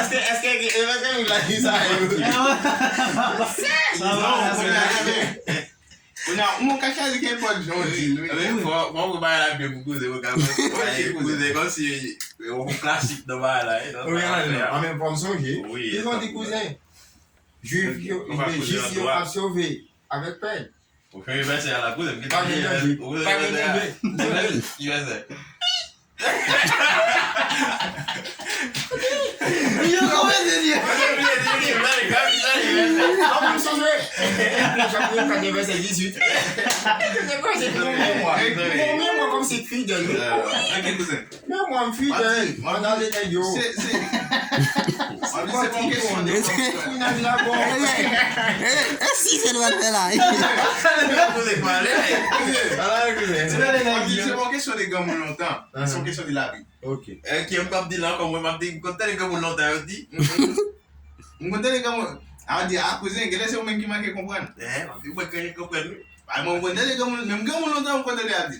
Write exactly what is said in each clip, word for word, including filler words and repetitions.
Èske, èske, èske, èske moun la di sa yo? Sa va, sa va. Kounye a, moun ka chwazi kenpòt jan w di l, wi. Wi. Fò, fò w bay la byen pou kouzen, ou ka kouzen kòmsi yon klasik nan bagay la, wi. Wi, an menm fò m sonje. Wi, li di kouzen. Jwif yo, jwif yo ap sove avèk pèn. Ou fè anivèsè a la, kouzen, m gentan fè anivèsè. Pa gen danje. Ou fè anivèsè. Yo kòmanse di. An, m sonje. Jan pou fè anivèsè dizuit. Premye mwa. Premye mwa kòmsi fidèl. Ok, kouzen. Men mwen, m fidèl, mwen ale nèg yo. Se, se, se pa ti kesyon de konfyans. Kounye a, m la bon. E si se nou al fè la. Ala, kouzen. Se pa yon kesyon de granmoun lontan. Se yon kesyon de lavi. Ok. Ki m p ap di la ankò, mwen, m ap di, m konn tande granmoun lontan yo di. M konn tande granmoun. A di, a, kouzen, genlè se ou menm ki manke konprann. Eh, m ap di, mwen, ki konprann, wi. Ay, mwen, m konn tande granmoun, menm granmoun lontan, m konn tande ap di.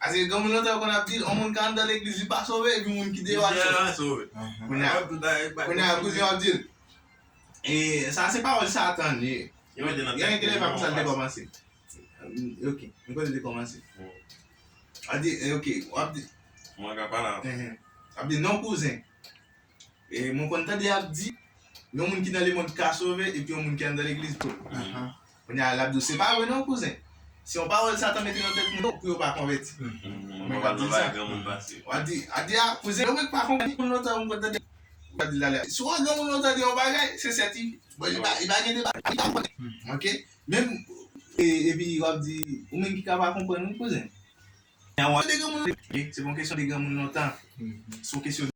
Paske granmoun lontan yo konn ap di l, yon moun k anndan legliz, li pa sove, epi moun ki deyò a sove. Kounye a, kounye a, kouzen ap di l. E sa se pawòl Satan li ye. Gen yon kilè pa konsa l te kòmanse. Ok, m konnen l te kòmanse. Ap di, e, ok, w ap di. Mwen ka pale. Ap di, non, kouzen. E mwen konn tande y ap di, yon moun ki nan lemonn ka sove, epi yon moun ki anndan legliz tou. Kounye a, l ap di w, se pa vre non, kouzen. Se yon pawòl Satan mete nan tèt moun yo pou yo pa konvèti. Mwen pa di sa. W ap di, ap di, a, kouzen, yo menm pa konprann moun lontan, mwen konn tande. W ap di l alè. Si w wè granmoun lontan di yon bagay, se sètifye. Bon, li pa, li pa gen deba, li pa konnen. Ok? Menm, e, epi w ap di, ou menm ki ka pa konprann, wi, kouzen. Nan w ap de granmoun, se pa yon kesyon de granmoun lontan. Se yon kesyon